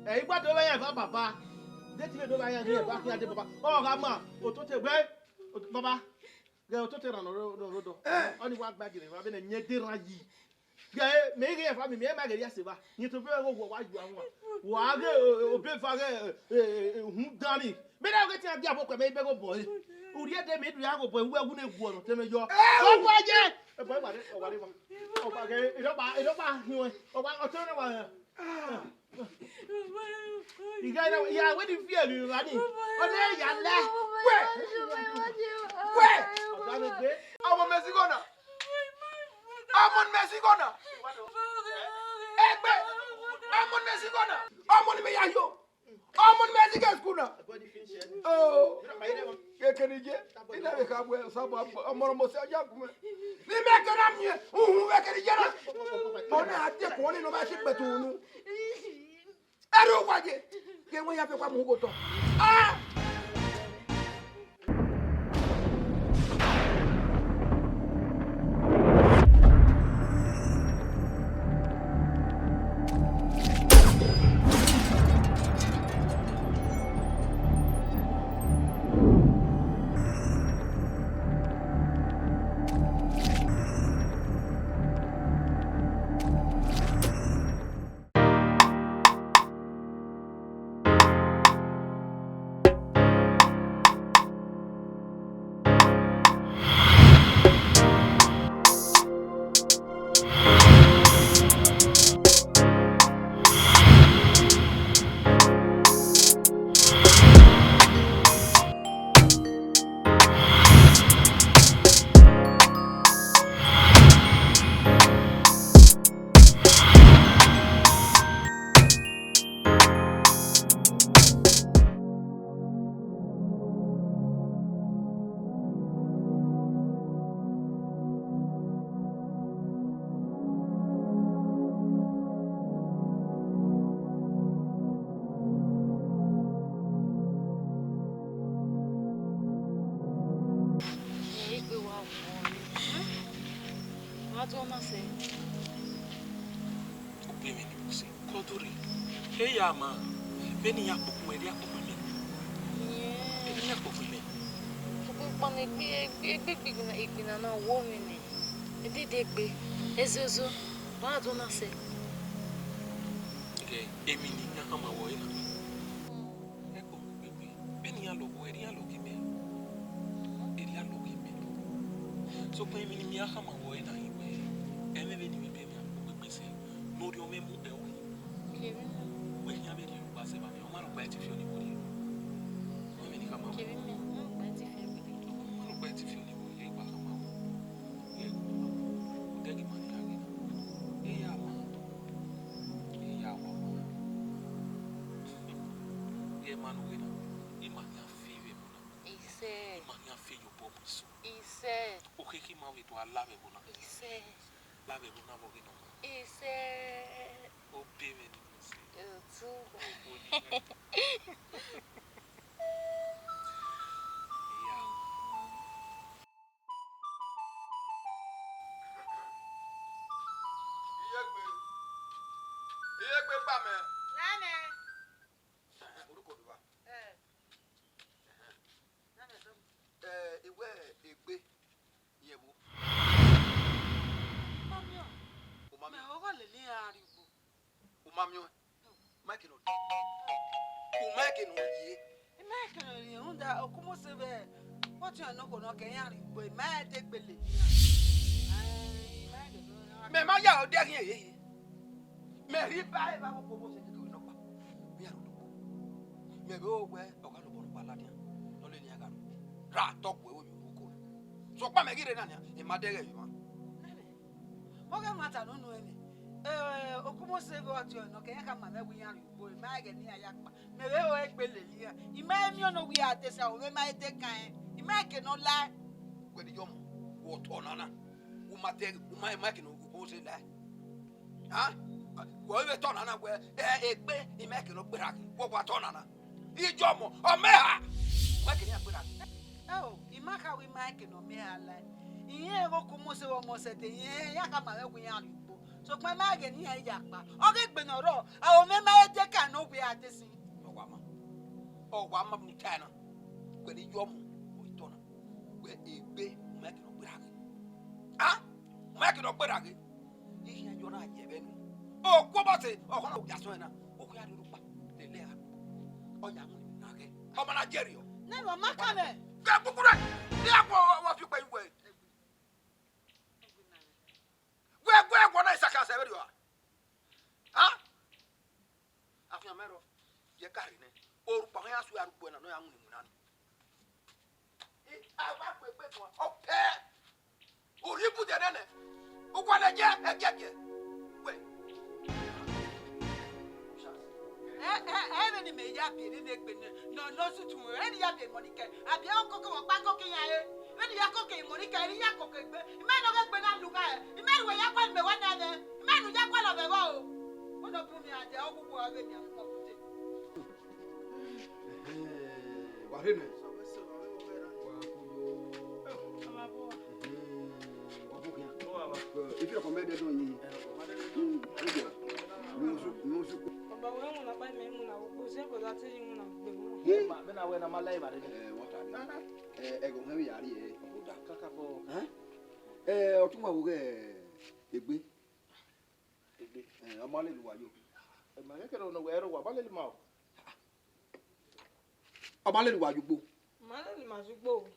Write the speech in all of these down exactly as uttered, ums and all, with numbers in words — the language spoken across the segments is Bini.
Ẹ i gba do vbe yan eva baba. De ti vbe do vbe yan eva khian de baba. Ọ gha ma, otote gbe, ot-, baba. Ghe otote na nọ ro, nọ ro dọ. Ọni wa gba gele vbe ne nyẹ de ra yi. Ghe, mẹ i ghe eva mi, mẹ ma ghe ya se va. Ni to be gho wa yu ahua. Wa ghe, o, o, obe va ghe, e, e, e, uhunmwu dan ni. Mẹ na ghe te a dia vbe okue, mẹ i be gho bọ ẹre. Urhiẹ de mẹ i do ya gho bọ ẹre, uwu ẹwu ne guọ nọ, te mẹ yọ. Ọ wa ye. Ẹ bọ, ẹ wa re, ọ wa re wa. Ọ wa ghe, e rhọkpa, e rhọkpa hiọn, ọ wa, ọ te rẹ wa. Ighe na, ya wẹ ni fi emwi ra ni. Ọ ne ya lẹ. Wẹ. Wẹ. Ọga vbe gbe. Ọmọ mẹ zigọ na. Ọmọ ni mẹ zigọ na. Egbe. Ọmọ ni mẹ zigọ na. Ọmọ ni mẹ ya yo. Ọmọ ni mẹ zigọ school na. Oh. Kekere je. Ina vbe kha bu Osa bu ọmọ ọmọ se ọja gun. Ni mẹ kere miẹn. Uhun vbe kere je na. Mo na ade ko ni no ma si gbetu unu. Ẹre uwa ye, ke wẹ ya fẹ kwa mu ugho tọ. Ah! Egbe wa wọ, wa do na sẹ. Obìnrin ni mo ṣe kọ́ tó rè é ya ma, vbene iran kpokpo ẹre a kpokpo mẹ. Ẹre iran kpokpo mẹ. Sokpan egbe, egbe, egbe, igbina, igbina na wo mwẹ nẹ. Edede egbe, ezozo, wa do na sẹ. Ẹghẹ emwi ne iran khama wẹ ọre na. Ẹkpo mu egbe, vbene iran lọghọ, ẹre iran lọghọ mẹ. Ẹre iran lọghọ mẹ. Sokpan emwi ne iran khama wẹ ọre na hin wẹ, ẹmwẹ vbene I vbe biẹ mwẹ, ọ kpekpe sẹ, ne orhiọn mwẹ mu ẹre. Kevbe na. Wẹ khian vbe rhie ugba sẹ evba nẹ, ọ ma rhọkpa ẹtin fi ọnii vbe orhiọn. Wẹ vbene I khama wẹ. Kevbe mẹ, ọ ma rhọkpa ẹtin fi ọnii vbe orhiọn. Ọ ma rhọkpa ẹtin fi ọnii vbe orhiọn, I gba khama wẹ. Ẹ, odẹ ghi ma ne iran ghe na. Ẹ ya ma. Ẹ ya wa ma. Ẹ ma ne u ghe na. I ma khian fi vbe ẹvbo na. Isẹ. I ma khian fi ye obọ mu iso. Isẹ. Okhekhi ma vbe do a la vbe ẹvbo na. Isẹ. La vbe ẹvbo na vbe ọghe ne ọ ma. Isẹ. Obemwẹ ni mu sẹ. Otu. Obo ni mwẹ. Iya. Iyegbe. Iyegbe gba mẹ. Nane. Orúkọ mi wa. Eh. Nane sọ. Eh, iwẹ egbe. Iyẹn vbo? Mami o. U ma miẹn? Mẹ ọghe lele iran rrie ugbo. U ma miẹn? Ma kene ọ rrie. U ma kene ọ rrie. I ma kene ọ rrie, rhunmwuda Okumose vbe ọtiọnrẹn nọkhọ nọ kẹ iran rrie ugbo, I ma te gbele iran. Ai, I ma kene ọ rrie. Mẹ ma ya odẹ ghian yeye. Mẹ rhie ba evba vbe Okumose keke nọkpa. Mẹ ya rrie odogbo. Mẹ vbe wẹ ọ gha lobọ nọkpa ladian, ne ọ lele iran gha ru. Ra tọ kue vbe oyu oko. Sokpan mẹ ghi rre na nian, I ma dẹghẹ ye emwa. Nene, ọghe ẹmwata ne unu ẹnẹ, eh, Okumose vbe ọtiọnrẹn nọ kẹ iran khama mwẹ wẹ iran rrie ugbo, I ma ẹghẹ ne iran ya kpa. Mẹ vbe ro egbe lele iran. I ma miẹn ọnọ wẹ iran te sa, ovbi mwẹ ma te kan ẹn. I ma kene ọ lae. Wẹ ne I yọ mu, wẹ otọ nana. U ma te, u ma, u ma kene Okumose lae. Ha? Wẹ vbe tọ nana wẹ, eh, egbe, I ma kene ọ gberra ghe. Wẹ wa tọ nana. Ijọmọ, ọ mẹ ha. Wẹ kene iran gberra ghe. Ẹo, I ma kha wẹ I ma kene ọ mẹ ha lae. Irẹn vbe Okumose vbe ọmọ sẹtin, irẹn ya khama mwẹ wẹ iran rrie ugbo. Sokpan ma ghe ne iran ya kpa. Ọ ghe egbe ne ọ rrọọ, aro mwẹ ma he de ka ne ọ wẹ a de sin. Ọ wa ma. Ọ wa ma bu ta na. Wẹ ne yọ mu, ọ i tọ na. Wẹ egbe, u ma ke nọ gberra ghe. A? U ma ke nọ gberra ghe. Ihian yọ na ye vbe nu. Ọ ku obọ te, ọ khọ na ya sọn na. Ọ khu ya rhie rhukpa. Lele a. Ọ ya mu na ghe. Ọ ma na jẹrriọ. Nene ọ ma ka mwẹ. Ghe kpukpuru. Ni a kpọ wa fi ukpe wẹ. Wẹ gu ẹguọ na Isaka sẹ vberriọ a? A? Afianma rrọọ, ye ka rre nẹ. Orukpa họn ya su arugbo na, ne ọ ya winna iwinna ni. I, a wa kpe egbe guan, ọ pẹ. Orhiọn ibude nene. Uwa ne ẹgiẹ, ẹgiẹ, ẹgiẹ. Wẹ. Ẹ, ẹ, ẹ, vbene imẹ ya biẹ nene egbe nọ, nọ, nọ sutu, ẹ ne ya biẹ Mọnikẹ, a biẹ ọkọkọ vbe ọkpa kọkọ iran re. Vbene ya kọkọ Mọnikẹ, ẹ ne ya kọkọ egbe. Imẹ ne ọ ghe egbe na lugha ẹ. Imẹ ne uwẹ ya gualọ mẹ wa na nẹ. Imẹ ne u ya gualọ mẹ vbọ o. Wẹ ne ọ bu miẹn a dia, ọ wu uwa vbe miẹn a vbe ọghe. Wa rhe nẹ. Wa ku yo. Wa bu khian. Ifi ọkọ mẹ dẹdẹ ọyin. Mm, ẹ jọ. Mi osu, mi osu. Baba, wẹ mu na kpa mẹ mu na wo, se ko da te yi mu na gbe mu. Ẹ ma, mẹ na wẹ na ma la evba rre. Ẹ, wọ́n ta ni. Ẹ, ẹghẹ ọmọ ya rrie, ọ da. Kaka bọ. Ẹ? Ẹ, ọtun wa wo ghe egbe. Egbe. Ẹ, ọ ma lele uwa yo. Ẹ ma kẹkẹ ne wẹ ẹrọ wa, ọ ma lele ma o. Ọ ma lele uwa ye ugbo. Ma lele ma ye ugbo.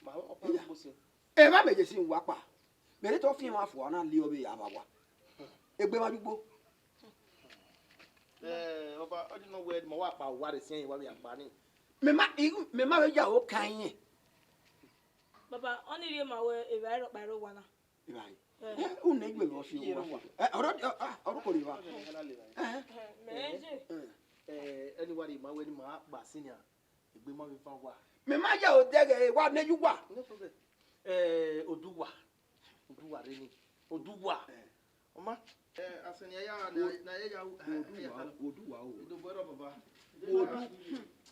Ma ọkpa ye ugbo sẹ. Evba mẹ ye sin uwa kpa. Mẹ rhe te ọ fian emwa fua na le ọvbe ava wa. Egbe ma ye ugbo. Ẹ, ọba, ọ di nọ wẹ ma wa kpa uwa rre siẹn wa vbe akpa ni. Mẹ ma, mẹ ma vbe ya aro kan iyẹn. Baba, ọni rhie ma wẹ evba ẹrọkpa ẹrọ wa na. Evba ẹre. Ẹ, unu egbe vbe ọ fi owa. Ẹ, ọrọ, ọrọ ko rhie evba. Ẹ, mẹ ye. Ẹ, ẹni wa rhie ma wẹ ni ma kpa sin nia. Egbe ma vbe van wa. Mẹ ma ya odẹ ghẹ wa ne yu wa. No problem. Eh, Oduwa. Oduwa reni. Oduwa. Eh. Ọma. Eh, asẹn ya ya na ya ya. Oduwa, Oduwa o. Idobo ẹrọ baba. Odu,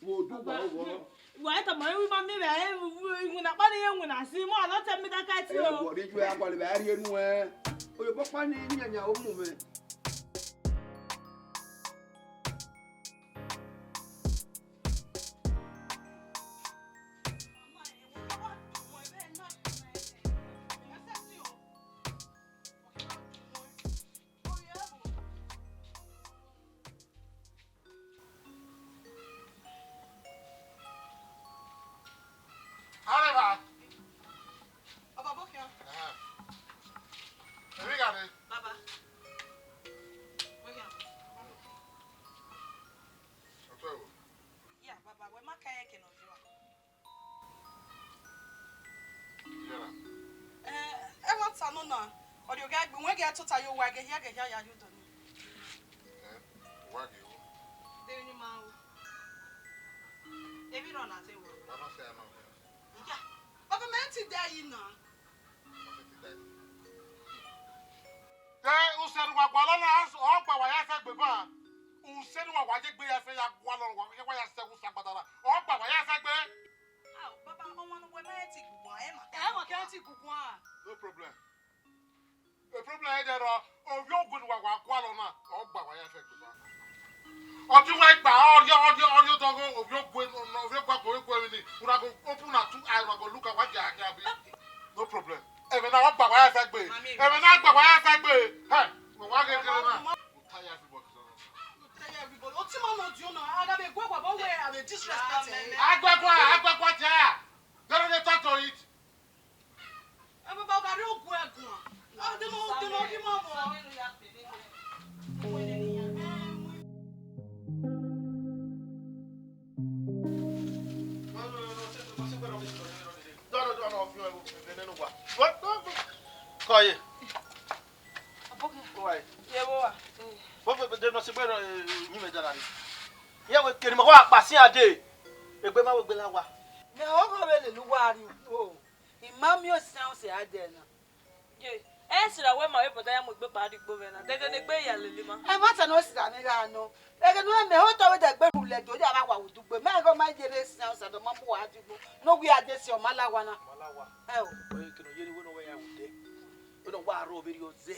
Oduwa o. Wa eta ma wi ma mi re e iwinna pa ni ye iwinna si mo anọ te mi da ka ti o. Wọ ri ju ya kwale ba ri enu ẹ. Oyo bo pa ni nyanya o mu mẹ. Arẹvba. Ọba bọ khian. Ẹhẹn. Emwi gha rre? Baba. Wẹ khian. Ọtọ ẹvbo. Ya, baba, wẹ ma ka ẹkẹ ne ọ yọ a. Yara. Eh, ẹmwata nọ na, ọ rhie gha gbe, wẹ gha tota ye owa, ghe hia, ghe hia ya ye odọ ni. Eh, wa ghe o. De ni ma o. Ebi rọ na te wo. Wa ma se ama. Ya, baba, mẹ ti da yi na. Te usẹ ne uwa gualọ na, ọ gba wa ya fẹ gbe ba. Usẹ ne uwa wa ye gbe ya fẹ ya gualọ, wa wa ya sẹ usa gbadara. Ọ gba wa ya fẹ gbe. Ao, baba, ọmwa ne uwẹ ma rẹn te guguan, ẹ ma kẹ. Ẹ ma kẹ rẹn te guguan. No problem. E problem ẹdẹ rọ, ovbi ogue ne uwa wa gualọ na, ọ gba wa ya fẹ gbe ba. Ọtẹn wa gba, ọ rhie, ọ rhie, ọ rhie otọ gho, ovbi ogue, ovbi ogue, ovbi ogue ni, una go open una two eye, una go look at wa dia, dia bi. No problem. Ẹmwẹ na ọ gba wa ya fẹ gbe. Ẹmwẹ na gba wa ya fẹ gbe. Hẹ, wa wa ghe ghe na. Tire everybody. Tire everybody. Oti ma no di una. Aga be gwe gwa, but we are disrespected. Agbẹkua, agbẹkua tia. They don't dey talk to it. Ẹ baba, ọga rre ogun ẹguan. Ọ dẹ ma, ọ dẹ ma, ọ dẹ ma mọ. Kọ ye. Ye vbo wa? Bo fe de nọ si gbe nọ, eh, yin mẹ dara ni. Iran wẹ kere ma wa kpa sian dee. Egbe ma wẹ egbe la wa. Mẹ ọghe vbe lele uwa rrie ugbo. I ma miẹn osan ọse a dẹ na. Ye, ẹ sirra wẹ ma vbe brother ya mu egbe kpa rrie ugbo mwẹ na. Dẹghe ne egbe ya lele ima. Ẹmwata ne ọ sirra mwẹ gha nọ. Ẹghẹ ne ọ mẹ ho tọ vbe dẹ egbe rhulẹ do, ya vbe wa vbe udugbe. Mẹ ghe ọ ma ye rre sian ọse a dọ ma mu wa rrie ugbo. Ne ọ wia de si ọ ma la wa na. Ma la wa. Ẹ o. Oye kene ọ ye ni wẹ ne ọ wẹ ya vbe odẹ. Wẹ ne ọ wa rrọọ vberriọ zẹ.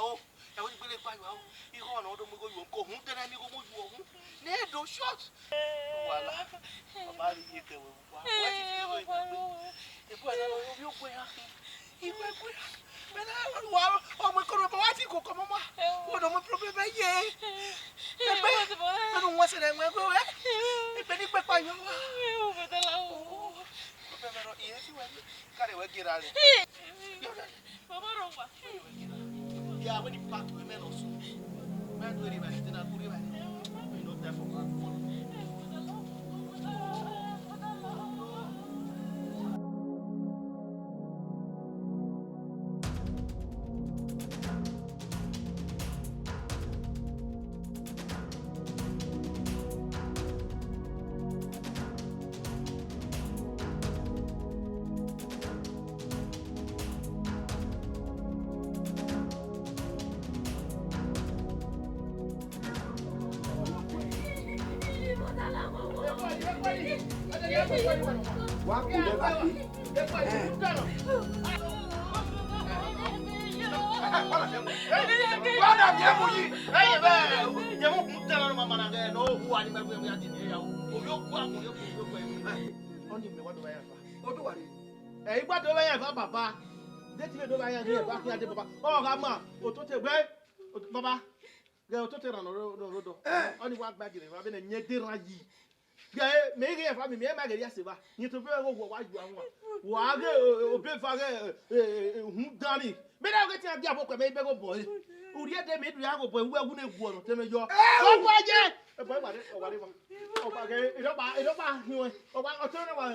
o. Ẹ wẹ ni gbele kpa yọ o. Igho ne ọ do mu igho yuọ, ko hun dẹnẹ ne igho mu yuọ hun. Ne do short. Wala. Baba ri ye kẹwẹ wa. Wa ti fi igho igbe. Ebu ẹna lo yo gbe ya. Igbe gbe. Mẹ na wa ọmọ ikọrọ baba wa ti ko kọ mama. Wo no mo problem ẹ ye. Egbe. Mẹ nu wọn sẹ na ẹgbẹ wẹ. Egbe ni kpekpa yọ wa. Problem ẹrọ iye ti wẹ. Kare wẹ gera rẹ. Baba rọ wa. Yeah, when you pack, we men also. Man, do it, man. Then I put it back. We don't die for one. Wa ku lẹ ba dee. Wa na miẹn mu yi. Ẹ, ẹ, ẹ, yẹ mu kun tẹ na ma ma na gẹ, no, hu ani mẹ gbe ya di ni ya. O yo ku a mu yo ku yo ku. Ọni mẹ wa do ba ya fa. O do wa re. Ẹ, igba do ba ya fa baba. De ti do ba ya ni ba ku ya de baba. Ọ gha ma, o to te gbe. Baba. Ghẹ ototọ erhan ne ọ rre odọ. Ọni wa gba gele vbe ne ẹyẹn de erhan yi. Ghẹ mẹ i ghe ẹfa mi, mẹ ma ghe ya sẹ evba. Yin to be gho wa yu ahua. Wa ghe obeva ghe hun dan ni. Mẹ na ghe te a dia vbe okhuẹ mẹ i be gho bọ ẹre. Urhiẹ de mẹ i do ya gho bọ ẹre, uwu ẹwu ne guọ nọ te mẹ yọ. Ọ wa ye. Ẹbọ wa re, ọ wa re ma. Ọ wa ghe, erọkpa, erọkpa hin ọba ọtọ ne wa.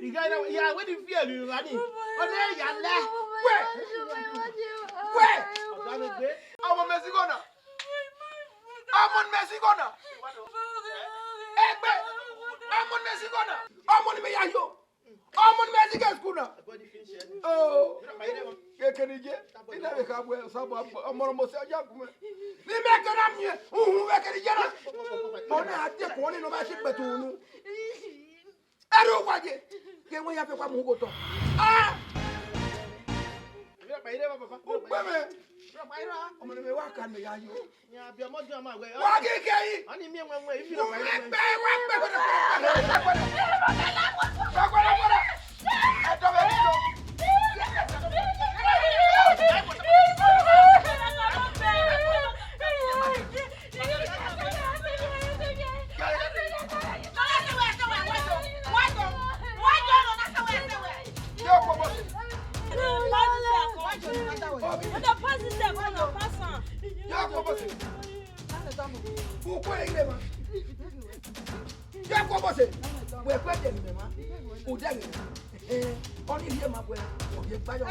Ighe ne ya wẹ ni viẹ vbe evba ni. Ọ ne ya lẹ. Wẹ. Wẹ. Ọga vbe gbe. Ọmọ Mexico na. Ọmọ Mexico na. Egbe. Ọmọ Mexico na. Ọmọ ni mẹ ya yo. Ọmọ ni mẹ ya school na. Oh. Kekeni je. Ina vbe kha bu Osa bu ọmọ ọmọ se ya gu mẹ. Ni mẹ kena miẹn. Uhun vbe keni je na. Ọ na a die kuọn ni nọ ma si kpẹtu unu. Ẹre uwa ye, ke wẹ ya fẹ wa mu ugho tọ. Ah! Ukpẹ mwẹ. Ọmọ ne mẹ wa ka ne ya yo. Wa ghi ke yi. Ẹgbẹ wa gbẹ gbẹdẹ gbẹdẹ gbẹdẹ. Ẹdọ vbe ni lo. Ọni rhie ma wẹ, ọ rhie gbayọ.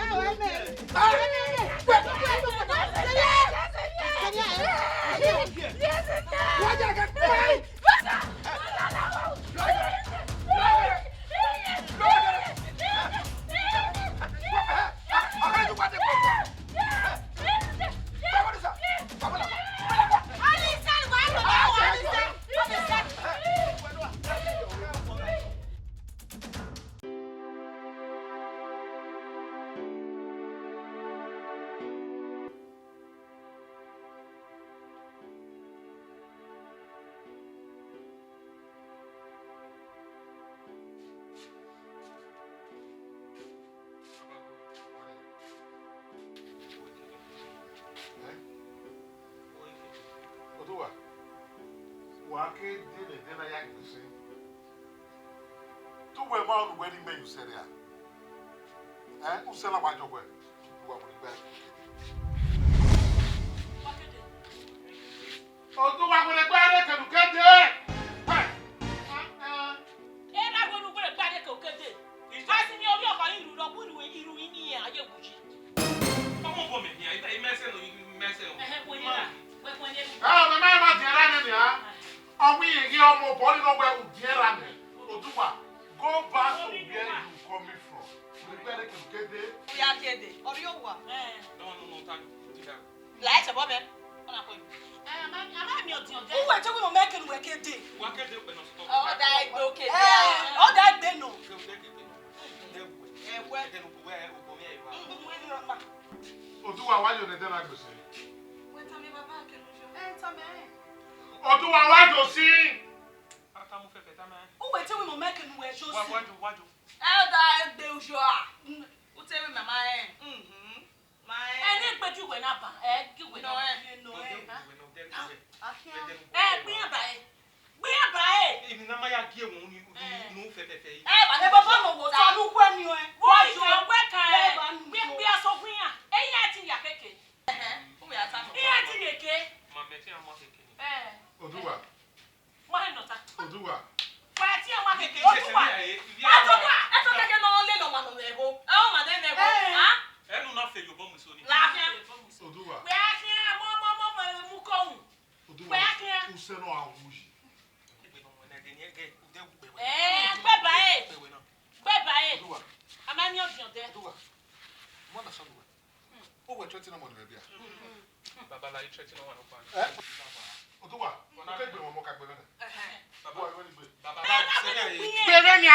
Oduwa, wa ke de ne ẹdẹ na ya gbe sẹ. Te uwẹ ma unu wẹ ne imẹ ye usẹ rria? Ẹ, usẹ na wa jọ wẹ, uwa wẹ gba. Oduwa wẹ gba re kẹdukẹde. Ẹ, ẹ. Erha wẹ ne u wẹ gba re kẹdukẹde. Asi ni ovbi ọkọ iru rọ bu iru iru ni a ye wuyi. Ọmọ bọ mẹ hia, imẹ sẹ nọ, imẹ sẹ nọ. Ẹhẹn, wẹ yẹra, wẹ wẹ yẹra. Ẹ, ọ mẹ ma ma diẹ ra nẹ nia. Ọ wẹ iye ghi ọmọ bọ ni nọ wẹ u diẹ ra nẹ. Oduwa, go back to where you coming from. Wẹ gba re kẹdukẹde. Ọ ya kede, ọ rhie owa. Ẹ. No, no, no, thank you. La ẹsẹ bọ mẹ. Ọ na kọ. Ẹ, a ma, a ma miẹn ọdiọn dẹ. Uwẹ te wẹ mẹ kene uwẹ kede. Wa kede pẹ nọ sọtọ. Ọ da egbe okede. Ẹ, ọ da egbe nọ. Ke u de kede nọ. Ẹ wẹ. Ẹ wẹ. Ẹ kene u wẹ, u wẹ mẹ ẹ wa. Mm, mm, mm, mm. Oduwa wa yo ne ẹdẹ na gbese. Wẹ tama baba kene u yo. Ẹ, tama ẹ. Oduwa wa yo si. Ata mu fẹfẹ tama ẹ. Uwẹ te wẹ mẹ kene uwẹ yo si. Wa, wa yo, wa yo. Ẹ, ọ da egbe uyo a. Mm, u te wẹ mama ẹ. Mhm. Ẹne egbe gie uwẹ na ban, ẹ gie uwẹ na ban. Nọ ẹ. Ẹ, gbe iran ba ẹre. Gbe iran ba ẹre. Emwi ne a ma ya gie ẹvbo unu, unu fẹfẹfẹ yi. Ẹ, ba ne baba nọ wo, sọ ne uwẹ ni ọẹn. Wo ikan, wẹ kan ẹ. Gbe, gbe aso gu iran. Eyan ti ya keke. Ẹhẹn, u ya ta nọ. Iran ti ya keke. Ma mẹ fi ama keke ni. Ẹ. Oduwa. Ma he nọ ta. Oduwa. Wa tie ma keke. Oduwa. Oduwa. Ẹto keke nọ lele ọmwa nọ vbe ẹvbo. Ẹ, ọmwa nọ vbe ẹvbo. Ẹ. Ha? Ẹnu na fe yobọ mu iso ni. Lafian. Oduwa. Wẹ a khian, mọ, mọ, mọ, mọ, mu kọ wu. Oduwa. Wẹ a khian. Usẹ nọ a wu yi. Ẹ, gbe ba e. Gbe ba e. Oduwa. A ma miẹn ọdiọn dẹ. Oduwa. Mọ na sọ nuwa. Uwẹ threaten ọmọ ni mwẹ bia. Baba la threaten ọmọ nọkpa. Eh? Oduwa. Ọna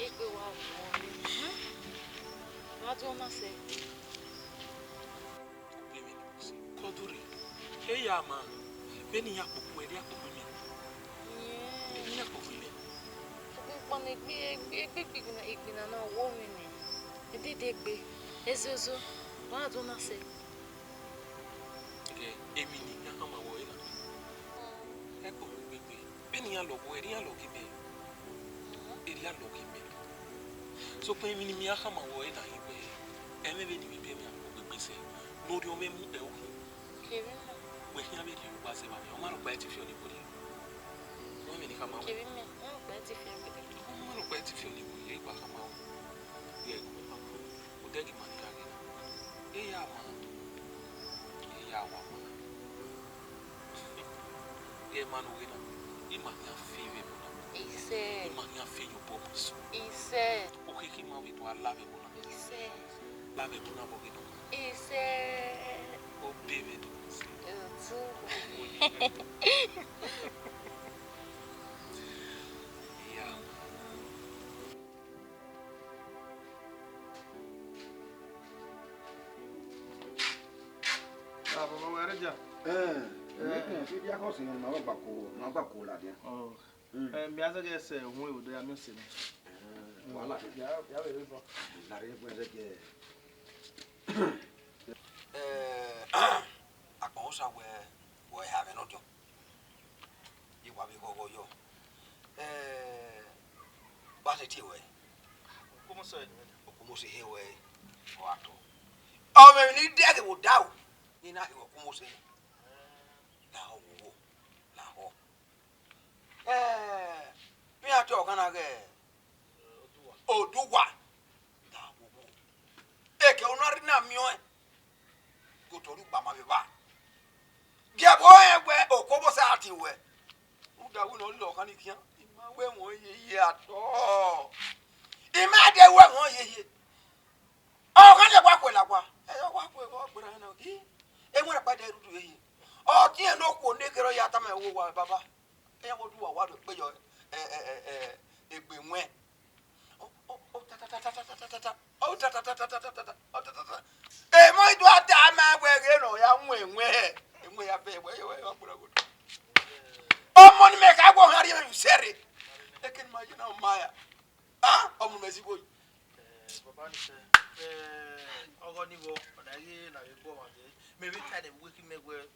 Egbe wa vọ, wa do na sẹ. Kọduri, eya ma, vbene iran kpokpo ẹre, iran kpokpo imẹ. Iran kpokpo imẹ. Sokpan egbe, egbe, egbe, igbina, igbina na wo mwẹ nẹ. Edede egbe, ezozo, wa do na sẹ. Ẹghẹ emwi ne iran khama wẹ ọre na. Ẹ kpokpo egbe egbe. Vbene iran lọ wẹ, erriọ iran lọghe mẹ. Erriọ iran lọghe mẹ. Sokpan emwi ne I miẹn khama wẹ ọre na hin wẹ, ẹmwẹ vbene I vbe biẹ mwẹ a kpokpo egbe sẹ, ne orhiọn mwẹ mu ẹ okhin. Kevbe imẹ. Wẹ khian vbe rhie ugba sẹ evba nẹ, ọ ma rhọkpa ẹ te fiọ ne I werriẹ. Wẹ vbene I khama wẹ. Kevbe imẹ, ọ ma rhọkpa ẹ te fiọ ne I werriẹ. Ọ ma rhọkpa ẹ te fiọ ne I werriẹ, I gba khama wẹ. Rhie ẹre ma, odẹ ghi ma ne I gha ghe na. Eya ma, eya wa ma. Rhie ma ne u ghe na, I ma khian fe vbe ẹvbo na. Isẹ. I ma khian fe ye obọ mu isu. Isẹ. Okhekhe ma vbe do a la vbe ẹvbo na. Isẹ. La vbe ẹvbo na vbe ọghe nọ. Isẹ. Obe vbe do mu isẹ. Otu. Otu. Iya. Ah, baba, wẹ rre dia? Eh, eh, eh, fi dia kọ si ma wa gba ko, ma gba ko ladian. Oh. Mm. Eh, mi a zẹgẹ sẹ uhun evo do ya miẹn ọse nẹ. Eh, wàhálà. Ya, ya vbe rre bọ. Lare egbe zẹgẹ. Eh, akpọn Osa wẹ, wẹ ha mwẹ nọdiọn. I wa vbe ghọghọ yọ. Eh, wa sẹ tie wẹ? Okomose. Okomose he wẹ, ọ gha tọ. Ọ mwẹ emwi ne I dẹ ghe vbe odaro, ne I na he Okomose. Lahọ wowo, lahọ. Eh, vbe iran tie ọghan na ghe Oduwa. Lahọ wowo. Eke u na rre na miẹn ọẹn. Gotọ rhie ugba ma vbe evba. Gie ẹvbo rẹn wẹ Okomose a tie wẹ. Rhunmwuda wẹ ne ọ lọ ọkhan ni khian, I ma wẹ ẹmwẹ ọnrẹn yeye at all. I ma de wẹ ẹmwẹ ọnrẹn yeye. Ọkhan ni wa khuẹ la owa. Ẹ, ọ wa khuẹ vbe ọ gberra na. I, ẹmwẹ rhakpa de rhunmwuda yeye. Ọ tie ne okhuo ne kherhe ọ ya tama ẹre wẹ owa, baba. Iran vbe Oduwa wa do kpe yọ, ẹ, ẹ, ẹ, ẹ, egbe wẹn. Ọ, ọ, ọ ta, ta, ta, ta. Ọ ta, ta, ta, ta. Emọ i do a ta ma wẹ ghe ne ọ ya wọn ẹwẹn hẹ. Emọ ya bẹ wẹ, wẹ, wẹ, wẹ, wẹ. Ọmọ ne mẹ kha wẹ ọhan rhie mwẹ vbe usẹ rre. Eke ne ma ye na ma ya. Ah, ọmọ mẹ zigbo yi. Eh, baba ni sẹ, eh, ọghọ ni vbọ, ọ na ghi na vbe gbe ọmwa dee. Mẹ vbe ta ẹre vbe uwu ekhi mẹ wẹ,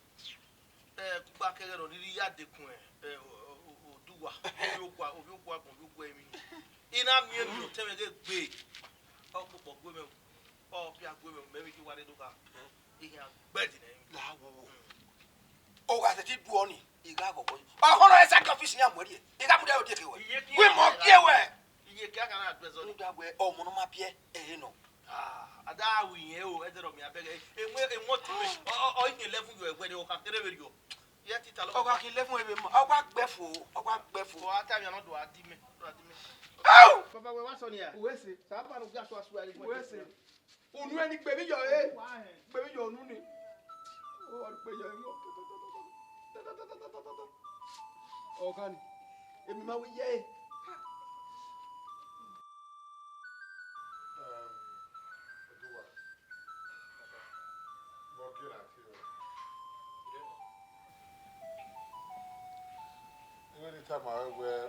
eh, kugba kẹghẹ ne ọ rhirhi ya dekun, eh, o, o, o, Oduwa, ovbi owa, ovbi owa agbọn, ovbi owa emwi. I na miẹn emwi ne otẹn mwẹ ghe gbe. Ọ kpokpọ gue mwẹ o, ọ bia gue mwẹ o, mẹ vbe ghi wa rre do kha. I khian gbe ẹdin nẹ. La wowo. Ọ gha sẹtin du ọni, I gha ghọghọ yi. Ọ họnọ ẹre sẹ ọfisi iran mu ẹre rrie. I gha mudia yo die ke wẹ. Iye ke wẹ mọ gie wẹ. Iye ke a ka na dọẹ zọ ni. Mudia wẹ ọmọ ne ọ ma biẹ, ẹre nọ. Ah, a da ru iyẹn o, ẹdẹrọ mia bẹghe. Emọ, emọ ti mẹ. Ọ, ọ, ọ, iye eleven yọ ẹwẹ ni, ọ ka kere vberriọ. Iye ti ta lọ. Ọ gha khin eleven ebe ma. Ọ gha gbe fo, ọ gha gbe fo. Ọ a ta mia nọ do a di mẹ, do a di mẹ. Au! Baba wẹ wa sọ nia? Uwẹ sẹ. Sa ba no gbe aso aso ẹre. Uwẹ sẹ. Unu ẹni gbe emwi yọ re. Gbe emwi yọ unu ni. Ọ wa gbe yọ emwi. Ọkhan ni, emwi ma wẹ ye ẹre. Ẹmwẹ ne I tama ruẹ wẹẹ,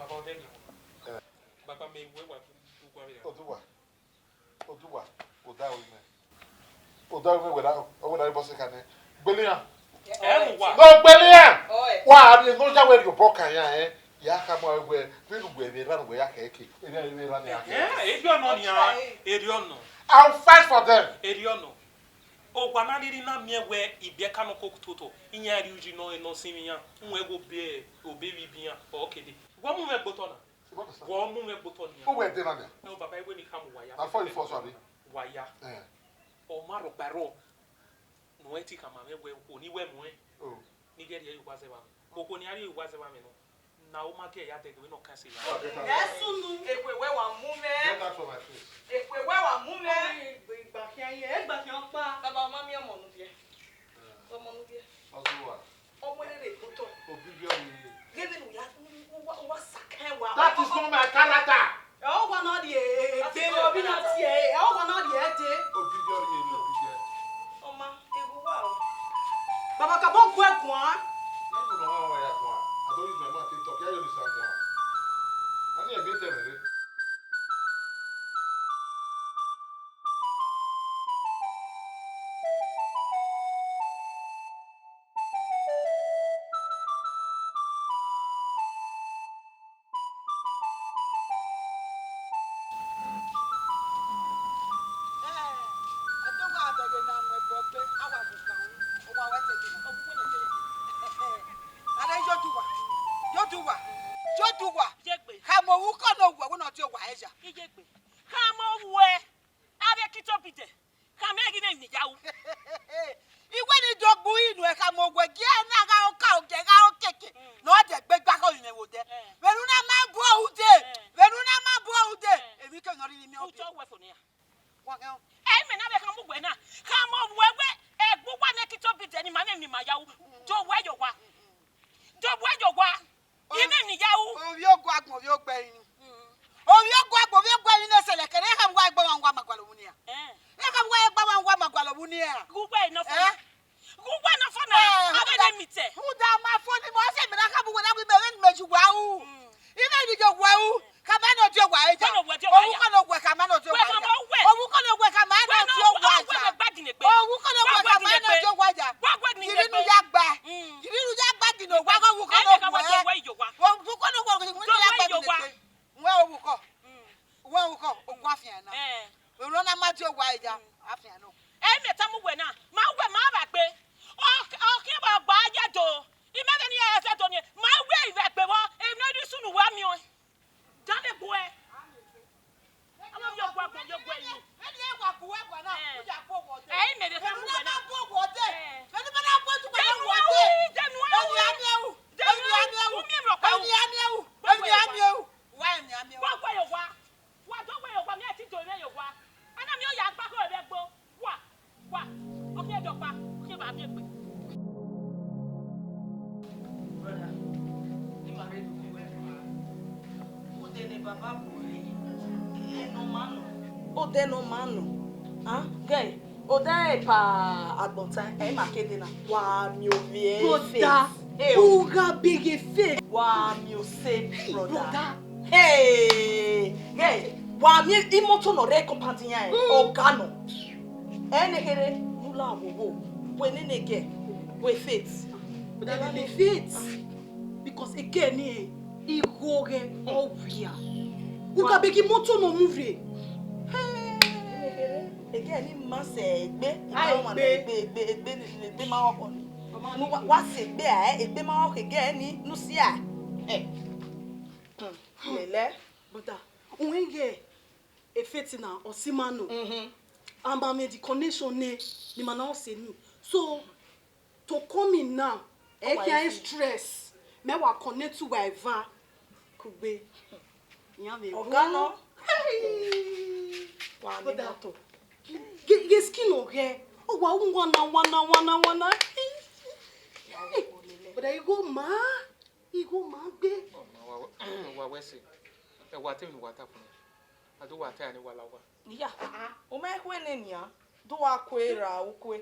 Baba, ọ dẹ ghe. Eh. Baba, mẹ wẹ wa du gua vbe ra. Oduwa. Oduwa, odaro imẹ. Odaro imẹ wẹ na, ọ wẹ na re bọse kha nẹ. Gbele iran. Ẹ mu wa. No, gbele iran. Ọe. Wa, a rhie ne ọ ya wẹ rhie obọ kan iran, ẹ. Ya khama wẹ, vbene uwẹ vbe erha ne uwẹ ya khẹ ke. Erha, erha ne a khẹ. Ẹ, erriọ nọ nian, erriọ nọ. I'll fight for them. Erriọ nọ. Owa na rhirhi na miẹn wẹ ibiẹka nọ koko toto, iran rhie uyi nọ, nọ sinmwi iran. Uwẹ gho be, obọ vbe ibi iran, ọ kede. Wẹ mu mwẹ gbe otọ na. Wẹ mu mwẹ gbe otọ nian. Uwẹ de na nian. Ẹ, baba, iwe ni khama uwa ya. Na fọ ifọ sọ, abi? Wa ya. Eh. Ọ ma rhọkpa rrọọ. Ne uwẹ te khama mwẹ wẹ okhuo ne I wẹ muẹn. Oh. Ne I ghẹ rhie ẹre ye uwu azẹvba mwẹ. Okhuo ne I rhie ye uwu azẹvba mwẹ nọ, ne ọ ma gie ya dẹghe vbene ọ kan ẹse ya. Ẹ sunu. Ekhue wẹ wa mu mwẹ. Get out from my face. Ekhue wẹ wa mu mwẹ. Igba khian ye, igba khian ọkpa. Baba, ọ ma miẹn ọmọ ne u biẹ. Eh. Ọmọ ne u biẹ. Ọzọ wa. Ọ wẹ rere otọ. Obibiẹ ọmọ rere. Ghe vbene u ya, u wa, u wa saka ẹwa. That is not my character. Ẹ, ọ wa na rhie egbe, obi na tie, ẹ, ọ wa na rhie ẹde. Obibiẹ ọmọ rere, obibiẹ. Ọ ma, ewu wa o. Baba, ka bọ guẹ guan. Na do nọ wa wa ya guan. I don use my mouth take talk. Ya yo ni sa guan. Ani ẹgbẹ tẹ mẹ re. Are, Yoduwa, Yoduwa, Yegbe. Khama ovbi ukọ ne ọ wuẹ, wẹ ne ọ tie owa ẹre ya. Iyegbe. Khama ovbi uẹ. Avbe Kitobidẹ, khama ẹre ghi ne emwi ya ru. I wẹ ne I do gbe unu, ẹ khama owẹ gie na gha oka ogie gha okeke, mm, ne ọ dẹ gbe gba khọ vbe imẹ vbe odẹ. Eh. Vbene u na ma bu ude, eh, vbene u na ma bu ude, eh, emwi ke nọ rhirhi miẹn obọ. Utọ wẹ fo nian. Wa ghe o. Ẹ, imẹ na vbe khama uwẹ na, khama owẹ wẹ, ẹgbẹe uwa ne Kitobidẹ ne ima mwẹ emwi ne ima ya ru, mm, do wẹ ye owa. Mm, mm. Do wẹ ye owa. Imẹ ni ya ru. Ovbi ogu agbọn, ovbi ogbẹrinmwi. Mm. Ovbi ogu agbọn, ovbi ogbẹrinmwi ne sẹlẹ kẹrẹ, ekhama uwa ẹgbe ọmwa uwa ma gualọ vbenian. Eh. Ekhama uwa ẹgbe ọmwa uwa ma gualọ vbenian. Ghe uwẹ nọ fo na. Eh? Ghe uwẹ nọ fo na. Eh, avbe ne mitẹ. Rhunmwuda ma fo ni mẹ, ọ sẹ mẹ na khama uwẹ na wẹ imẹ vbene imẹ ye uwa ru. Mm. Imẹ Baba boy, ẹ nọ ma nọ. Odẹ nọ ma nọ. Ah, gẹ, odẹ epa agbọn ta, ẹ ma kede na. Wa miẹn ovbi ẹ Brother, Faith. Hey, u gha beghe Faith. Wa miẹn ose, brother. Brother. Hey, gẹ, wa miẹn imoto nọ rre compound iran, ọga nọ. Ẹ ne kherhe, ne u la wowo, wẹ nene gẹ, wẹ Faith. Brother, wẹ Faith. Because egẹ ni igho ghẹ ọ wia. U ka beghe imoto nọ mu rre. Egẹ ni ma sẹ egbe, a, egbe, egbe, egbe, egbe ma ọkhọ ni. Wa sẹ egbe a, egbe ma ọkhọ egẹ ni, ne u si a. Lele. Brother, uwẹ ghe Faith na, ọ si ma nọ. Mhm. And ma miẹn the connection nẹ, ne ima na ọ sẹ ni. So, to come in now, ẹ khian stress, mẹ wa connect uwa eva kugbe. Iran vbe ọga nọ. Hey! Wa ni brother, moto. Ghe, ghe skin ọ ghẹ, ọ wa ru wana, wana, wana, wana. Brother, igho ma, igho ma gbe. Wa, wa, wa wẹ ẹse. Ẹ wa te emwi ne uwa ta fun. A do wa ta ya ne wa la owa. Iya, u ma khue nẹ nian, do wa kue ra ukue.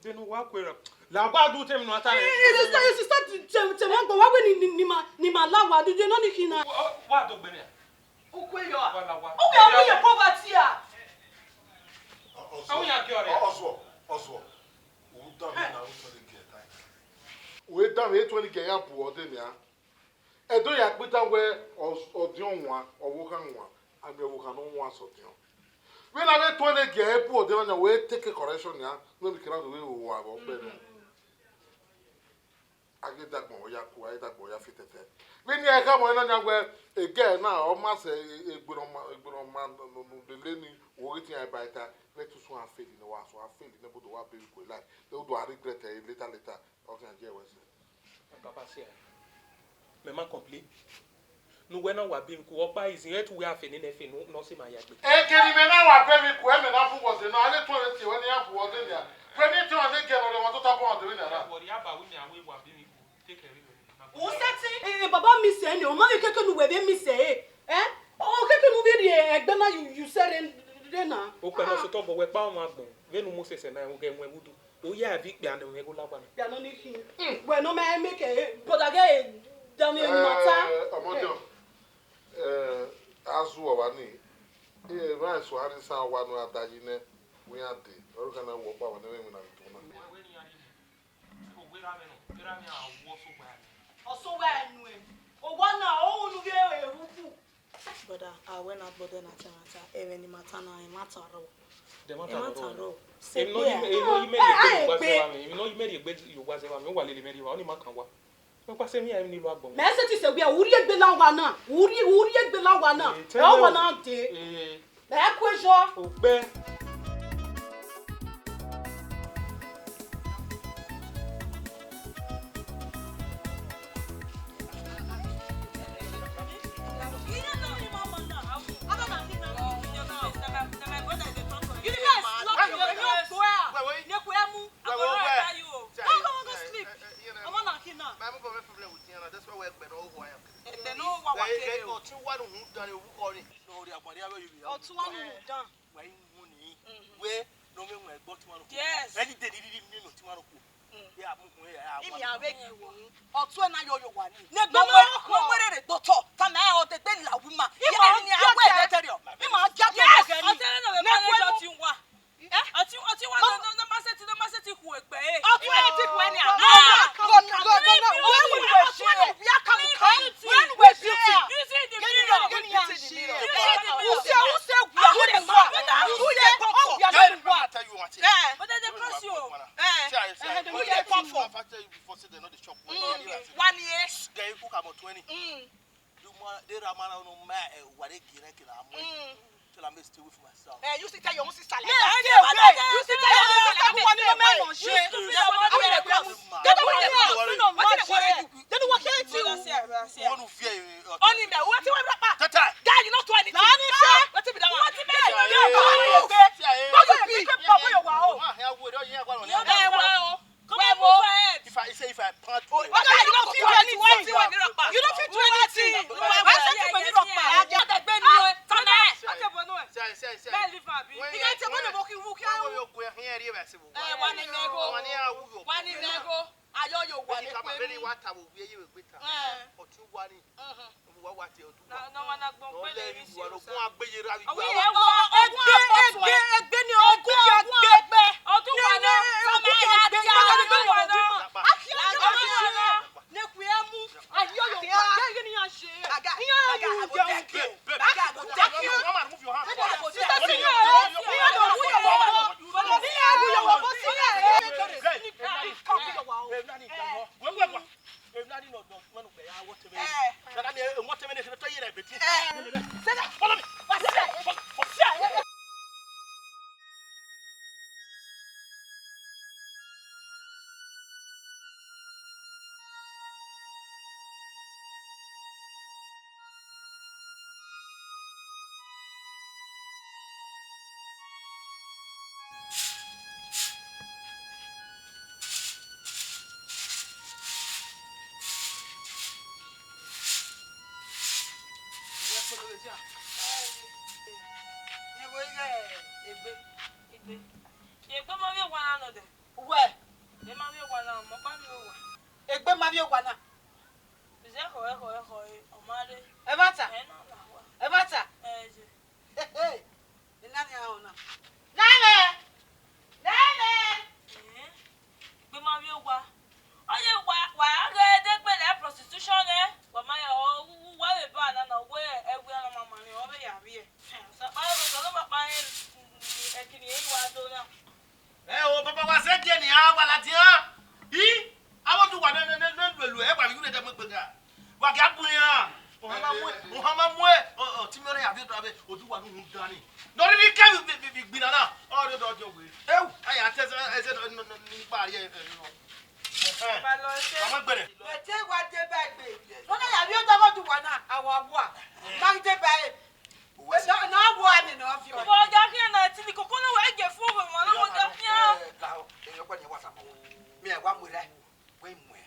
Vbene uwa kue ra. La owa do te emwi ne uwa ta nẹ. Eh, eh, sister, eh, sister, te, te, te, wa gba, wa wẹ ni, ni, ni ma, ni ma la owa, do you know ni khin na? Wa, wa do gbe nẹ. Ukue yọ a? Wa la owa. Ukue a, ukue poverty a. Ọ, Ọzọ. Awẹ ya kẹ ọrẹ. Ọ, Ọzọ, Ọzọ. U dan vbe na, u tọn ne giẹ ta. U dan vbe, u tọn ne giẹ ya bu ọdẹ nian. Ẹdẹ ya kpita wẹ ọ, ọdiọn wan, ọvbokhan wan, a miẹn ọvbokhan ne ọ wan sẹ ọdiọn. Vbene a vbe tuẹn ne giẹ bu ọdiọn na, wẹ take correction nian, ne emwi kherha do vbe ru uwa vbe ọkpẹn nẹ. A ghi dagbọn ya ku, a ghi dagbọn ya fi tẹtẹ. Vbene iran khama ọnrẹn na nian wẹ, egẹ na, ọ ma sẹ egbe ne ọ ma, egbe ne ọ ma lele ni, wo ghi tian ba ta, let us one fail ne wa so, a fail ne bodo wa be ku la, ne u do a regret later, later. Ọ khian gie wẹ sẹ. Papa sẹ, mẹ ma complain. Ne uwẹ na wa be emwi ku, ọkpa izin ẹtu wẹ a fe nene fe ne ọ sẹ ma ya gbe. Eke ne imẹ na wa be emwi ku, ẹmwẹ na bu wọ sẹ na, a ghi tuẹn vbe tie wẹ ne iran bu wọ dee nia. Wẹ ne iran tie ọmwa ne giẹ ne ọ rre ọmwa tota bọ ọmwa dee vbe nia na. Wọ rhie aba ru mẹ, a wẹ wa be emwi ku, te kẹ vbe wẹ. U sẹtin, eh, baba miss ẹ nẹ, ọ ma vbe keke ne uwẹ vbe miss ẹ, eh? Ọ keke ne u vbe rhie ẹgbẹ na, you, you sẹ rre, rre na. Okpẹ ne ọ sotọ bọ wẹ kpa ọmwa agbọn, vbene u mu sẹsẹ na, u ghẹ mu ẹvbo udu. U ya vbe ikpia ne ọ mwẹ igho la owa na. Ikpia nọ ni khin. Wẹ ne ọ ma make, eh, brother ghe, eh, Daniel Mata. Eh, ọmọdé ọ, eh, a zu ọmwa ni, eh, emwa eso a ni sa owa ne a da yi nẹ, wẹ iran dee, ọ ru khana wọ ọkpa wẹ ne ẹmwẹ na vbe tọn na. Ọ sẹ uwa ẹnuẹn, owa na, ọ unu ghe erhukhu. Brother, a wẹ na gbọdẹ na ta ẹmwata, ẹmwẹ ne ima ta na, ẹmwata rrọọ. Ẹmwata rrọọ. Emwi ne ọ yi mẹ, emwi ne ọ yi mẹ rhie egbe ye owa zẹ vbe amẹ, emwi ne ọ yi mẹ rhie egbe ye owa zẹ vbe amẹ, uwa lele mẹ rhie owa, ọni ma kan owa. Wẹ kpa sẹ emwi iran emwi ni lu agbọn. Mẹ sẹtin sẹ wẹ u rhie egbe la owa na, u rhie, u rhie egbe la owa na. Ẹ owa na dee. Ẹ ku ezọ. Ogbẹ. You guys, lock your, your door. Wait, wait. Go, go, go, go sleep. Ọmọ na khin na. That's why we're Ọtụnwa na dan. Wẹ ne ọ mwẹ ẹgbẹ ọtụnwa nọ. Yes. Any day ni rhirhi ne ọtụnwa nọ khuo. Ya mu kun ya. Imi a vbe gi uwa. Ọtụnwa na yọ yọ wa ni. Ne egbe ma ọkọ. Mo were re gbotọ. Tama ọ degbe la wi ma. Ima ni a wẹ de teriọ. Ima ja to. Yes. Ọtụnwa na vbe manage ọtụnwa. Eh? Ọtụnwa, ọtụnwa no, no, no ma sẹtin, no ma sẹtin khuo egbe, eh. Ọtụnwa ti khuo ni a. Ah, no, no, no, no, no. When we were share, we are coming, come. When we share. You see the mirror. You see the mirror. You see the mirror. You see, you see, we are coming. You see, we are coming. I tell you one thing. Eh. But then they curse you. Eh. See, I say, eh, they curse you. If I tell you before, say they know the shop. Mm. One year. They cook about twenty. Mm. Do ma, de ra ma ra no ma, eh, wa re gi rẹ ke na mu. Mm. Tell am stay away from my sister. Eh, you sit tell your own sister like that. Stay away. You sit tell your own sister who want no man on shit. You stupid. Who dey curse? Who dey curse? Wetin dey worry you? They don't want anything. Brother, see, brother, see. One of you, eh, only me. Wetin wey rapa? Tata. Guy, you not do anything. Na ni say. Wetin be that one? Wetin be that one? No, you be. Come on, move your head. If I say if I punch you, you don't fit do anything. You don't fit do anything. Why you take money rock? Ika ma vbene I wa ta vbe ovbi eye vbe egbe ta. Eh. Ọtẹn uwa ni. Mhm. Wa wa tie ọdọ uwa. Na, na wa na gbọn. Ọ gbe lẹ le vbe isi uwa, osa. Ogun agbe ye ra vbe. Awi uwa. Egbe, egbe, egbe ni ogun ya gbe. Ọdọ uwa na. Ne, ne, ogun ya gbe. Ọdọ uwa na. Ne ku ya mu. Ayi oyo. Ye, ye ni ya ṣe. Aga, aga, aga. Babe, babe, babe, mama, remove your hand. Sister, sister, sister. Wait, wait, wait. Emwi na ni nọ dọ, wẹ ne ugbẹ ya wọtẹn mwẹ. Eh. Dada mi, eh, wọtẹn mwẹ ne, to ye rẹ beti. Eh. Follow me. Follow, follow. Egbe. Egbe ma vbe owa na nọ dẹ. Uwẹ. Egbe ma vbe owa na, ọmọ ọkpa vbe owa. Egbe ma vbe owa na. Ize ẹkhọ, ẹkhọ, ẹkhọ, ọ ma rre. Ẹmwata. Ẹ na la wa. Ẹmwata. Ẹ ye. Hehe. Ena ni ahọn na. Nẹmwẹ! Nẹmwẹ! Ẹn? Egbe ma vbe owa. Ọ ye wa, wa gha ghe ẹdẹ gbe lẹ prostitution nẹ. Wa ma ya, ọ, wa vbe ba na na, wẹ ẹwia na ma ma rẹn, ọ vbe ya vbiẹ. Osanobua, Osanobua kpa rẹn, ẹki ni ẹ i wa do na. Ẹ o, baba wa zẹ die nian, wa ladian. I, avbe oduwa ne, ne, ne, ne lu elu, ẹ wa vbe yu ne ẹdẹ mu egbe gha. Wa gia bu iran. Ohan ma mu, ohan ma mu, ọ, ọ, timi ọnẹ ya vbe do avbe oduwa ne uhunmwu dan ni. Ne ọ rhirhi ke vbe, vbe, vbe, vbe igbinna na, ọ rre dọ jọ wẹ. Eu, a ya te ẹzẹ, ẹzẹ nọ, nọ, nọ, ni gba rrie, ẹ, nọ. Ẹhẹn. Ba lọ ẹsẹ. Wa ma gbẹrẹ. Ẹte wa deba egbe. Nọ na ya vbe odọ avbe oduwa na, a wa wa. Ma deba ẹre. Uwẹ sẹ, na wọ amẹ ne ọ viọ. Baba, ọ ya khian na, ẹtin ni koko na wẹ gie fo wẹ wan na, ọ ya khian. Ẹ, ka, ẹ, ọkpa ni wa sa mọ. Mi ẹ wa mu rẹ, wẹ mu ẹ.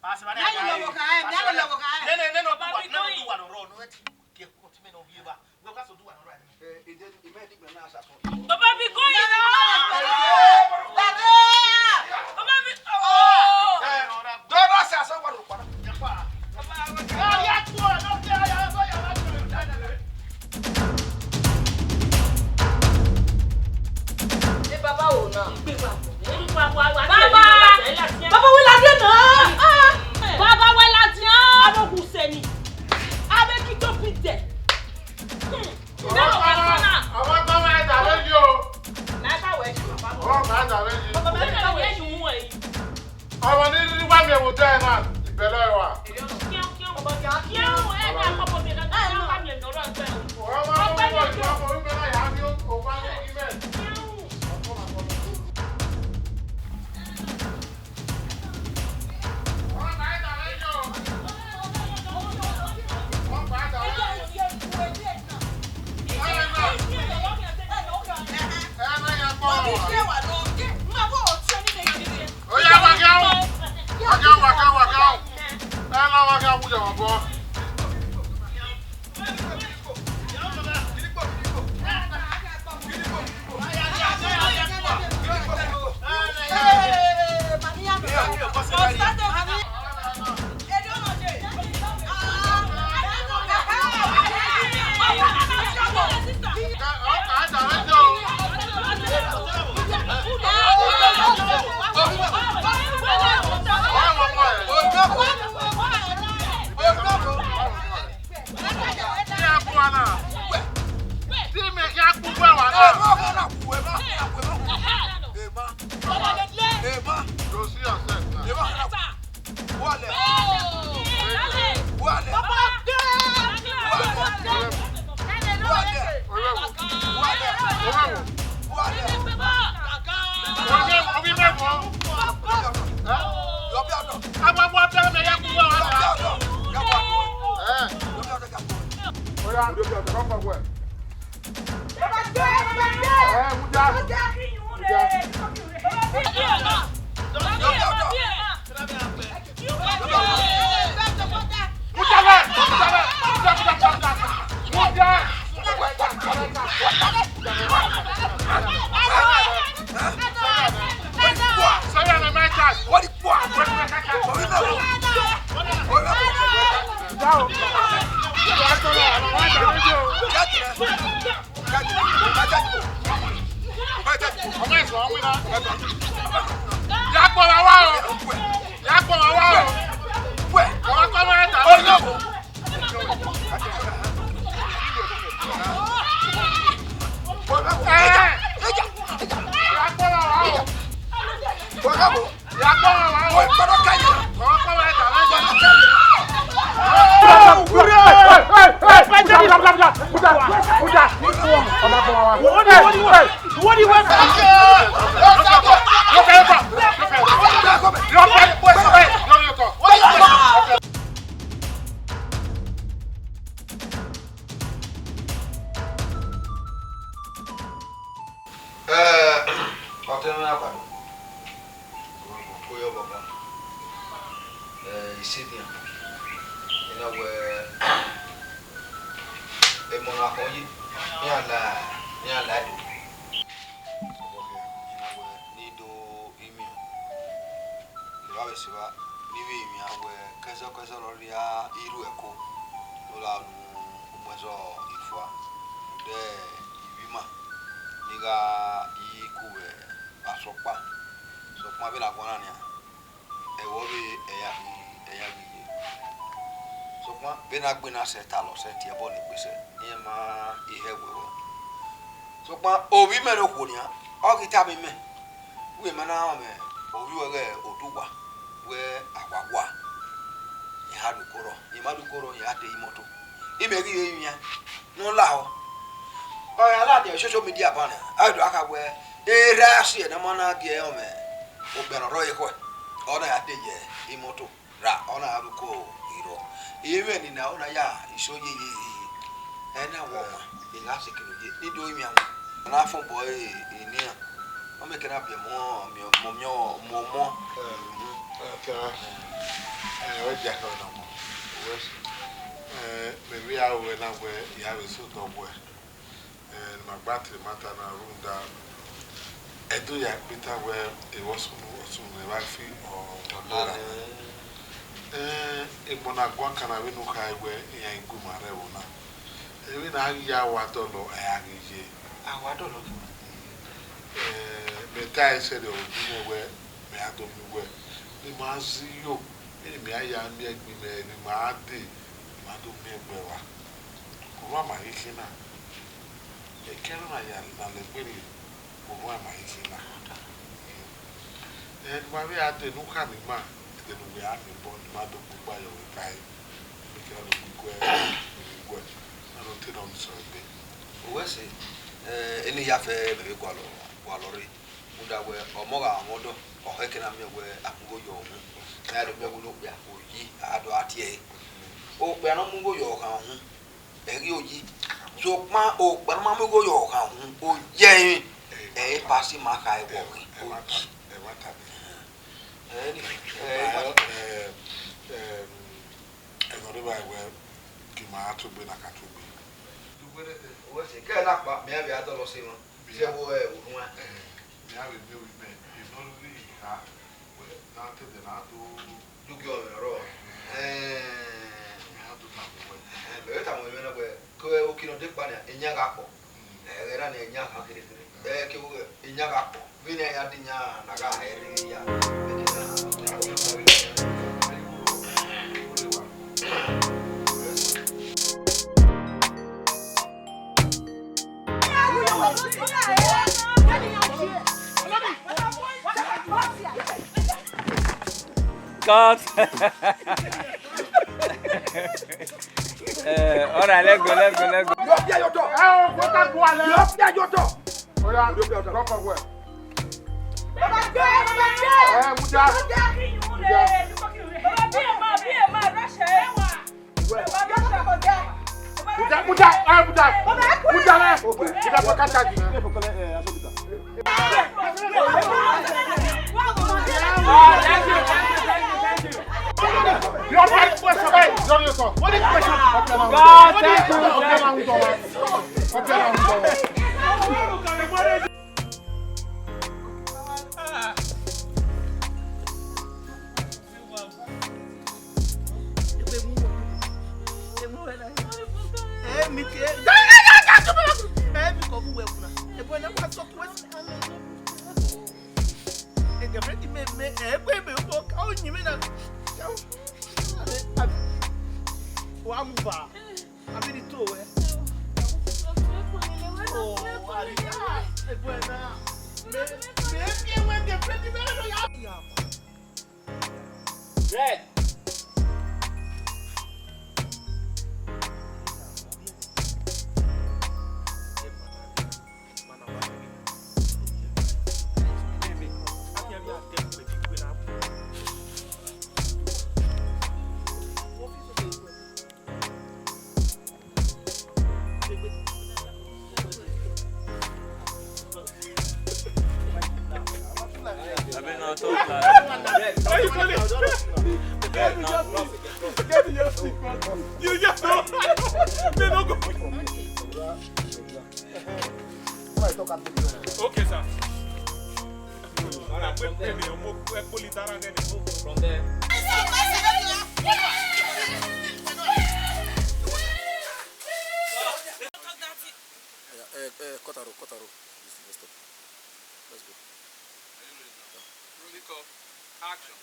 Pastor, na ni lọ wọ kha ẹ, na ni lọ wọ kha ẹ. Nene, nene, oduwa, nene oduwa nọ rọ, nọ ẹ ti ke ko ti mẹ nọ viẹ ba. Wẹ ka so oduwa nọ rọ ẹ. Ẹ, ẹ, ẹ, ẹ, mẹ ni gbẹ na sa sọ. Baba bi ko ye na. Baba bi, oh. Ẹ, rọra. Dọdọ sa sọ wa ro pa. Ẹ baba wo na? Baba! Baba wẹ ladian na! Ah! Baba wẹ ladian! Aro hu sẹ ni. Ave ki to bi dẹ. Hmm. Ọmọ ọmọ ẹja ló yí o. Ọmọ ọmọ ẹja ló yí. Ọmọ ni ní wá mi ẹ̀wò jẹ́ ẹ̀ náà, ìbẹ̀lẹ̀ ẹ̀ wà. Oya, wa gha o. Wa gha, wa gha, wa gha o. Ẹ na wa gha wu ya wa bọ. Go see yourself now. Wale. Wale. Wale. Wale. Wale. Oya. Ẹ, Mudia. Mudia. Mudia lẹ, Mudia lẹ, Mudia, Mudia, Mudia, Mudia. Mudia. Sọrọ ẹ, my child. What the fuck? What the fuck? Eh, ọtẹn mwẹ agbado. Ko yọ baba. Eh, isedian. Ina wẹ, emọ na khọn yi, iran la, iran la do. Ina wẹ, ne I do imian. Evba vbe sẹ evba, ne I vbe imian wẹ, kẹzọ kẹzọ ne ọ rhia iruẹko, ne ọ la ru umuẹzọ ifua, rhunmwuda ivbi ima, ne I gha yi ku vbe asọkpa. Sokpan vbene a guan na nian, ẹvbo ọvbehe ẹre a ghi, ẹre a ghi ye. Sokpan vbene a gbe na sẹ ta lọ sẹ tie ẹbọ ne egbe sẹ, iran ma i hẹ wẹwẹ. Sokpan ovbi mẹ ne okhuo nian, ọ ghi tama imẹ, wẹ ma na rọnmwẹ ovbi uẹ ghẹ oduwa, wẹ a wa wa, iran ha do korọ, iran ma do korọ, iran ha te imọto. Imẹ ghi vbe wian ne ọ lahọ. Ọ gha ladian social media banẹ, a do gha kha wẹ, erha siẹ ne ọ ma na gie rọnmwẹ okpia ne ọ rrọọ ekhọe, ọ na ya te ye imọto ra, ọ na ya rre uko irhuọ. Imẹ ni na, ọ na ya iso yeyeyeye. Ẹ na wẹ ọmwa, I gha sẹ ekene ye, ne I do imian. A na fọn obọ ẹre enian. Ọ miẹn kẹ na biẹ ọmọ, miẹn ọmọ, miẹn ọmọ. Ẹ, ẹ, ẹ, ẹ, ọ dia kẹ na mọ. Wẹ, ẹ, mẹ vbe ya ruẹ na wẹ, I ya vbe sẹ odọ wẹ. Eh, ne ima gba tie ẹmwata na rhunmwuda, Ẹdo ya kpe ta wẹ, evba sunu, ọ sunu ne evba fi, ọ, ọ na ra. Eh, egbọn na guan kan na vbene u khare wẹ, iran i gu ima rre ẹvbo na. Vbene a ghi ya wa dọlọ, ẹ a ghi ye. A wa dọlọ. Eh, mẹ ta ẹsẹ rriọ vbe uwẹ wẹ, mẹ a do miẹn uwẹ. Ne ima zẹ iyo, vbene mẹ a ya miẹn egbe mẹ, ne ima dee, ima do miẹn egbe evba. Orhuan ma ghi khin na. Ekẹn ne ọ na ya na lẹ egbe rrie, orhuan ma ghi khin na. Ẹ, ne ima vbe a dee ne u khama ima, ẹdẹ ne uwẹ a miẹn obọ, ne ima do kpokpo ayọ vbe ba ẹre. Vbe kẹrẹ ne u gbe iguẹ, ne u gbe iguẹ, na do te ne ọ sẹ egbe. Uwẹ sẹ, ẹ, eni ya fẹ mẹ vbe gualọ, gualọ rre. Rhunmwuda wẹ, ọmọ gha mwẹ ọdọ, ọ khẹke na miẹn wẹ a mu igho yọ uhunmwu. Ne a do miẹn wẹ ne okpia, oyi, a do a tie ẹre. Okpia ne ọ mu igho yọ ọkhan uhunmwu, ẹ ghi oyi. Sokpan okpia ne ọ ma mu igho yọ ọkhan uhunmwu, oyi ẹrinmwi, ẹ i pasi ma kha ẹvbo ọkhan, oyi. Ẹ, ni, ẹ, ẹ, ẹ, ẹmwẹ ne ọ rre evba wẹ, gie ima tuegbe na ka tuegbe. Uwẹ sẹ, kẹ na kpa, mẹ vbe a dọlọ sẹ emwa, sẹ vbe orhuan. Ẹ, mẹ a vbe miẹn ovbi mẹ, emwi ne ọ rhirhi kha, wẹ, ne a te dẹ ne a do. Dugie ọmwẹ ọrọ. Ẹ, mẹ a do tama uwẹ. Ẹ, mẹ vbe tama uwẹ na wẹ, ke okirọ dekpa nia, eyan gha kpọ. Ẹghẹ na ne eyan kha kherhe kherhe. Ẹ, ke iyan gha kpọ. Vbene a ya dee iyan na gha hẹ rre ya. Cut. Eh, all right, let's go, let's go, let's go. You open your door. You open your door. Oya, drop off well. Baba, go, Baba, go. Eh, Muda. Muda. Muda, Muda, eh, Muda. Muda, Muda, eh, Muda. Muda, for catch you. Your next question, hey, your next one. What is the question? God, thank you. Ẹ, ẹ, egbe ebe, o ka o yin mwẹ na. Wa mu ba. Abi ni to wẹ. Oh, Maria, egbe na. Me, me fi ẹwẹn de pe ni me no ya. Red. You just know. They don't go. Okay, sir. From there. Yeah, eh, eh, cut aro, cut aro. This is messed up. Let's go. Are you ready now? Yeah. Roll the call. Action.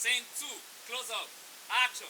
Scene two, close up. Action.